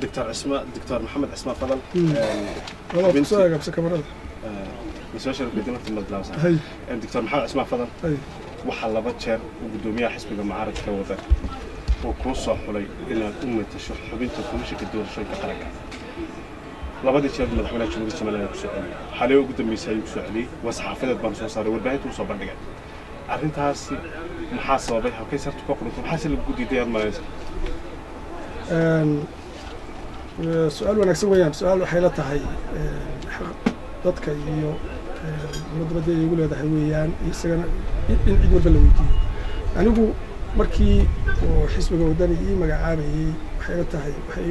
Doctor Cismaan, Doctor Maxamed Cismaan Fadal. Soo agaabsa kamarada. Doctor Maxamed Cismaan Fadal, waxaa laba jeer uu guddoomiyaha xisbiga mucaaradka Wadan uu kuu soo xulay inaad u matasho xubinta komishinka doorashooyinka qaranka. Labadii jeer madaxweynaha Jamhuuriyadda Somaliland kusoo celiyey, xalay ugu dambeysay ayuu kusoo celiyey. Waa saxaafadeed baanu soo saaray, warbaahinta uu soo bandhigay. Arrintaasi maxaa sababay? Halkay sartu ka qurunto? Maxaa se lagu diiday aad malaysa? Su-aal wanaagsan weeyaan. Su-aal waxay la tahay xaq dadka iyo ummadda ay igu leedahay weeyaan, isagana in cid walba la weydiiyo. Anigu markii uu xisbiga Waddani ii magacaabayey, waxay la tahay waxay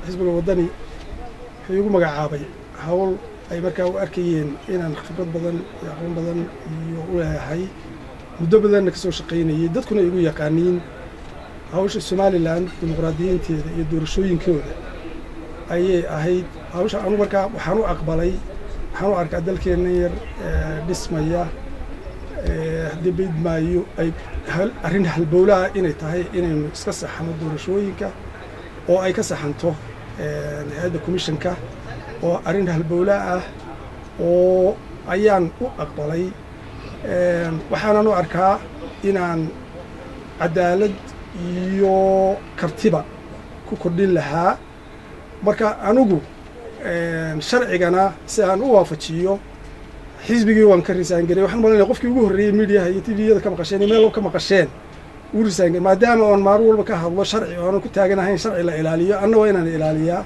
xisbiga Waddani wuxuu igu magacaabay hawl ay markaa u arkayeen inaan khibrad badan iyo aqoon badan iyo u leeyahay, muddo badanna kasoo shaqaynayay, dadkuna igu yaqaaniin hawsha Somaliland dimuqraadiyiinteeda iyo doorashooyinkooda ayay ahayd hawsha. Anu markaa waxaan u aqbalay, waxaan u arkaa dalkeenna yar dhismaya, haddii baydmaayo ay arrin halbowlaha inay tahay inaynu iska saxno doorashooyinka oo ay ka saxanto hay-adda commissionka, oo arrin halbowla ah oo ayaan u aqbalay. Waxaanan u arkaa inaan cadaalad iyo kartiba ku kordhin lahaa. Marka anigu sharcigana si aan u waafajiyo xisbigii waan ka risaangelay. Waxaan malanaya qofkii ugu horreeyey midiyaha iyo tviyada ka maqasheen iyo meel ka maqasheen uu risaangelay, maadaama oon maalin walba ka hadlo sharci oonan ku taaganahayn sharci la ilaaliyo, anna waa inaan ilaaliyaa.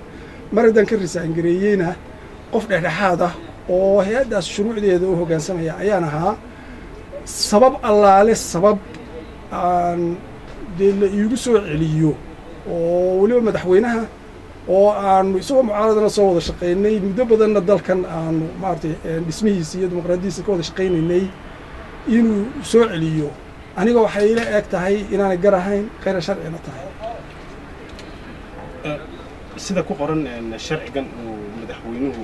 Mar haddaan ka risaangareeyeyna, qof dhexdhexaad ah oo hay-addaas shuruucdeeda u hoggaansamaya ayaan ahaa. Sabab allaale sabab aan dee la iigu soo celiyo, oo weliba madaxweynaha oo aanu isagoo mucaaradana soo wada shaqaynay muddo badanna, dalkan aanu maaragtay dhismihiisa iyo dimuqraadiyadiisa ka wada shaqaynaynay, inuu soo celiyo, aniga waxay ila eg tahay inaanay gar ahayn, khayra sharcina tahay. Sida ku qoran sharcigan uu madaxweynuhu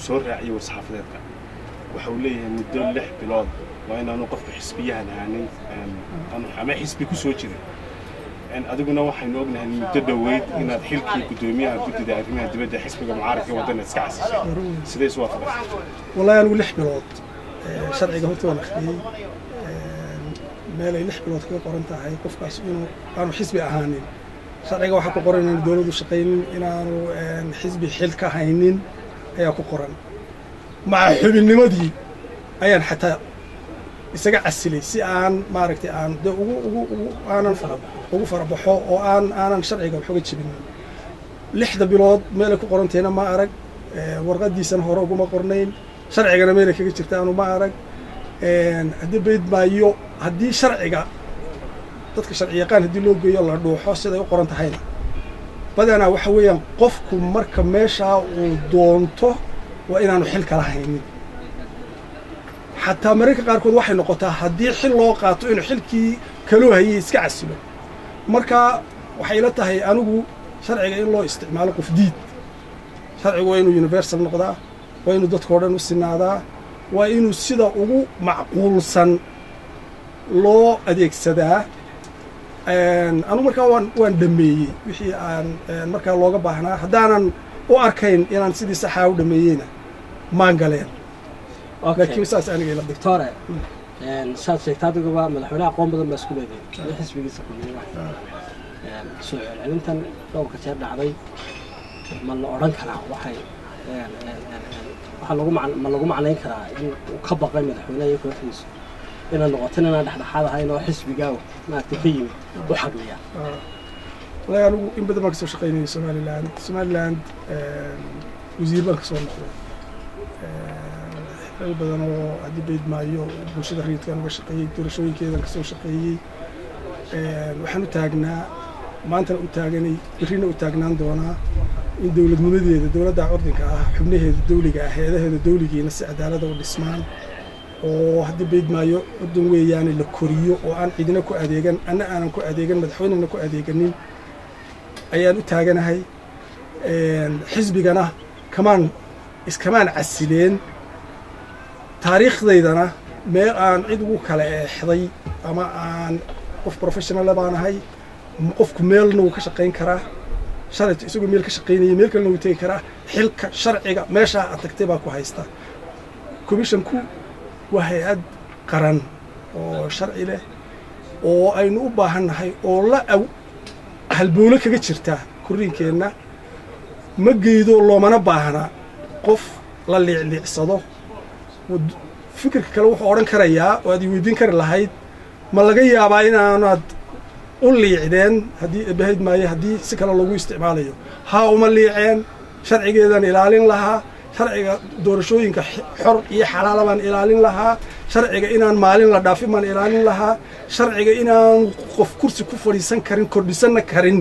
soo raaciyey war-saxaafadeedka, waxa uu leeyahay muddo 6 bilood waa inaanu qofku xisbiyahan ahaanin ama xisbi ku soo jirin. Adiguna waxaynu ognahay muddo dhoweyd inaad xilkii guddoomiyaha guddida arrimaha dibadda xisbiga mucaaradka Waddan iska casishay. Sidee isu waafaqaysa? Wallahi anigu 6 bilood sharciga horta waan akhriyey. Meel ay 6 bilood kaga qoran tahay qofkaas inuu aanu xisbi ahaanin, sharciga waxaa ku qoran inaanu dowladdu shaqaynin, inaanu xisbi xil ka haynin ayaa ku qoran. Maca xubinnimadii ayaan xataa isaga casilay si aan maaragtay aan dee ugu aanan ugu farabaxo oo aanan sharciga wax uga jebinin. 6da bilood meelay ku qorantayna ma arag, warqadiisana hore uguma qornayn, sharcigana meelay kaga jirtaanu ma arag. Haddii bayd maayo, haddii sharciga dadka sharci yaqaan haddii loo geeyo la dhuuxo siday u qoran tahayna, badanaa waxa weeyaan qofku marka meeshaa uu doonto waa inaanu xil kala haynin. Xataa mararka qaarkood waxay noqotaa haddii xil loo qaato inuu xilkii kaloo hayay iska casilo. Marka waxay la tahay anigu sharciga in loo isticmaalo qof diid. Sharcigu waa inuu universal noqdaa, waa inuu dadka o dhan u sinaadaa, waa inuu sida ugu macquulsan loo adeegsadaa. Anigu markaa waan dhameeyey wixii aan markaa looga baahnaa. Haddaanan u arkayn inaan sidii saxaa u dhameeyeyna, maan galeen, laakiin saas aniga ila. Doctore, saad sheegta adiguba, madaxweynaha aqoon badan baa isku leedahay iyo xisbigiisa Kulmiye. Soo celcelintan dhowrka jeer dhacday ma la odhan karaa waxay waxaa lagu ma lagu macnayn karaa in uu ka baqay madaxweynaha iyo kooxdiisu inay noqoto inaan dhexdhexaad ahayn oo xisbigaa maaragtay ka yimid u xagliya? Wallahi anigu in badan baan kasoo shaqaynayay Somaliland. Somaliland wasiir baan kasoo noqday, xil badan oo haddii bayd maayo bulshada rayidkaan uga shaqeeyey, doorashooyinkeedan kasoo shaqeeyey. Waxaan u taagnaa, maantana u taaganay, berrina u taagnaan doonaa in dowladnimadeeda, dowladda curdinka ah, xubnaheeda dawliga ah, hay-adaheeda dawligiina si cadaalada u dhismaan, oo haddii bayd maayo curdun weeyaane la koriyo, oo aan cidina ku adeegan, anna aanan ku adeegan, madaxweynena ku adeeganin ayaan u taaganahay. Xisbigana kamaan iskamaan casileen. Taariikhdaydana meel aan cid ugu kala eexday ama aan qof professional baan ahay. Qofku meelna wuu ka shaqayn karaa. Shalayto isagoo meel ka shaqaynayay meel kalena wuu tegi karaa. Xilka sharciga meeshaa aad tagtay baa ku haysta. Commissionku waa hay-ad qaran oo sharci leh oo aynu u baahan nahay oo la halbowlo kaga jirta korriinkeenna. Ma geydo, loomana baahna qof la liicliicsado. Fikirka kale wuxuu odhan karayaa oo aad i weydiin kari lahayd, ma laga yaabaa inaanaad u liicdeen haddii ebahayd maayo haddii si kale loogu isticmaalayo? Haa, uma liiceen. Sharcigeedaan ilaalin lahaa, sharciga doorashooyinka xor iyo xalaala baan ilaalin lahaa, sharciga inaan maalin la dhaafin baan ilaalin lahaa, sharciga inaan qof kursi ku fadhiisan karin kordhisanna karin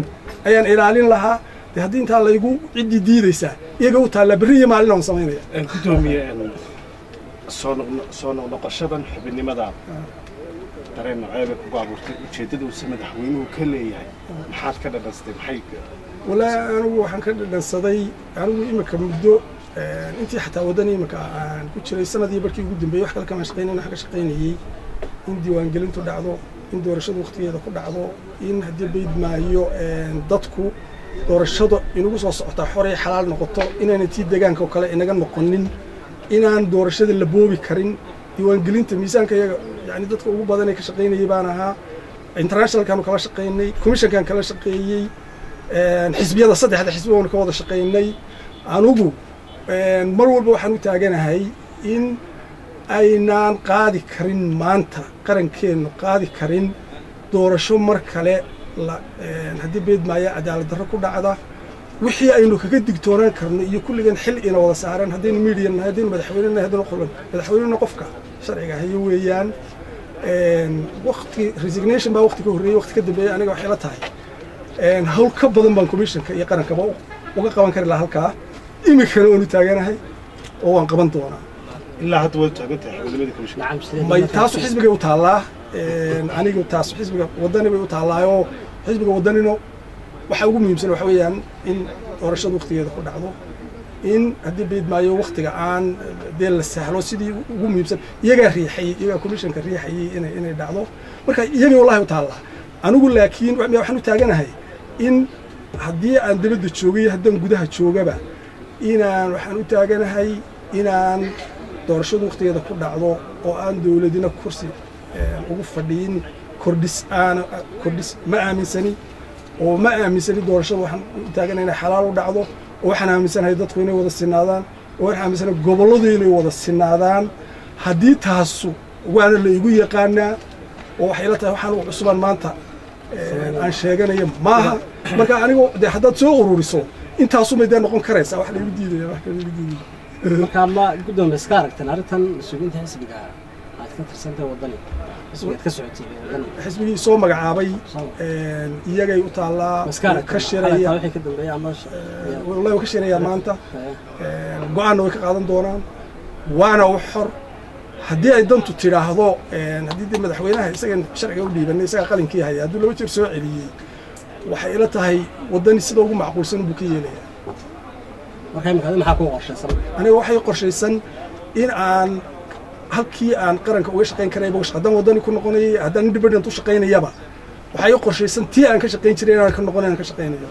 ayaan ilaalin lahaa. Dee haddii intaa laygu ciddii diidaysaa iyaga u taallaa, berri iyo maalin aan samaynaya. Gudoomiye, soo noqnoqoshadan xubinnimada dareen nocee bay kugu abuurtay? Ujeeddada uuse madaxweynuhu ka leeyahay maxaad ka dhadhansatay? Maxay? Wallaahi anigu waxaan ka dhadhansaday, anigu imika muddo intii xataa waddan imika aan ku jiray sanadii barkii ugu dambeeyey wax kale kama shaqaynayn. Waxaan ka shaqaynayey in diiwaangelintu dhacdo, in doorashadu waqtigeeda ku dhacdo, in haddii bayd maayo dadku doorashada inagu soo socotaa xor iyo xalaal noqoto, inaanay tii deegaanka oo kale inaga noqonin, inaan doorashada la boobi karin, diiwaangelinta miisaanka iyaga. Yani dadka ugu badan ee ka shaqaynayay baan ahaa. Internationalkaanu kala shaqaynay, commissionkan kala shaqeeyey, xisbiyada saddexda xisbi baanu ka wada shaqaynay. Anigu mar walba waxaan u taaganahay in aynaan qaadi karin maanta, qarankeennu qaadi karin doorasho mar kale la haddii beed maayo cadaalad darro ku dhacda. Wixii aynu kaga digtoonaan karno iyo kulligan xil ina wada saaran, haddaynu media nahay, haddaynu madaxweyne nahay, haddaynu qolan madaxweynena qofka sharciga hayo weeyaan. Waqti resignation baa waqti ka horreeyey, waqti ka dambeeyey. Aniga waxay la tahay hawl ka badan baan commissionka iyo qarankaba uga qaban kari lahaa halkaa. Iminkana waanu taaganahay oo waan qaban doonaa. Ilaa hadda waad taagan tahay xubinnimadii commissionka? Nacam, sidee? May, taasu xisbigay u taallaa. Anigu taasu xisbiga Waddani bay u tallaayoo xisbiga Waddanino waxa ugu muhiimsan waxa weeyaan in doorashadu waqtigeeda ku dhacdo, in haddii beed maayo waqtiga aan dee la sahlo. Sidii ugu muhiimsan iyagaa riixayey, iyagaa commissionka riixayey inay dhacdo. Marka iyagay wallahi u taallaa. Anigu laakiin waxaan u taaganahay in haddii aan dibadda joogay, haddaan gudaha joogaba, inaan waxaan u taaganahay inaan doorashadu waqtigeeda ku dhacdo oo aan dowladina kursi ugu fadhiyin kordhis. Aan kordhis ma aaminsani oo ma aaminsani doorashada. Waxaan u taaganahay inay xalaal u dhacdo, oo waxaan aaminsanahay dadku inay wada sinaadaan, oo waxaan aaminsanahay gobolladu inay wada sinaadaan. Haddii taasu waana la igu yaqaanaa oo waxay la tahay waxaan u cusubaan maanta aan sheeganayo maaha. Marka anigu dee haddaad soo ururiso intaasumay dee noqon karaysaa wax laigu diidaya, wax kale laigu diidaya. Marka ma gudoomiye iska aragteen arrintan mas-uuliyiinta xisbiga aad ka tirsantahay Waddani, xisbiga aad ka socotay Waddani? Xisbigii soo magacaabay iyagay u taallaa. Ma iska ka aragteen shiraya xalaytaa wixii ka dambeeyay ama wallahi way ka shirayaan maanta, go-aanna way ka qaadan doonaan, waana u xor haddii ay dantu tidhaahdo. Haddii dee madaxweynaha isagan sharciga u dhiibanay, isagaa qalinkii haya, hadduu laba jeer soo celiyey, waxay ila tahay Waddani sida ugu macquulsan buu ka yeelayaa. Marka imika adi maxaa kuu qorshaysan? Aniga waxay qorshaysan in aan halkii aan qaranka uga shaqayn karayba haddaan Waddani ku noqonayay, haddaan independent u shaqaynayaba, waxay i qorshaysan tii aan ka shaqayn jiray inaan ka noqonayo, aan ka shaqaynayo.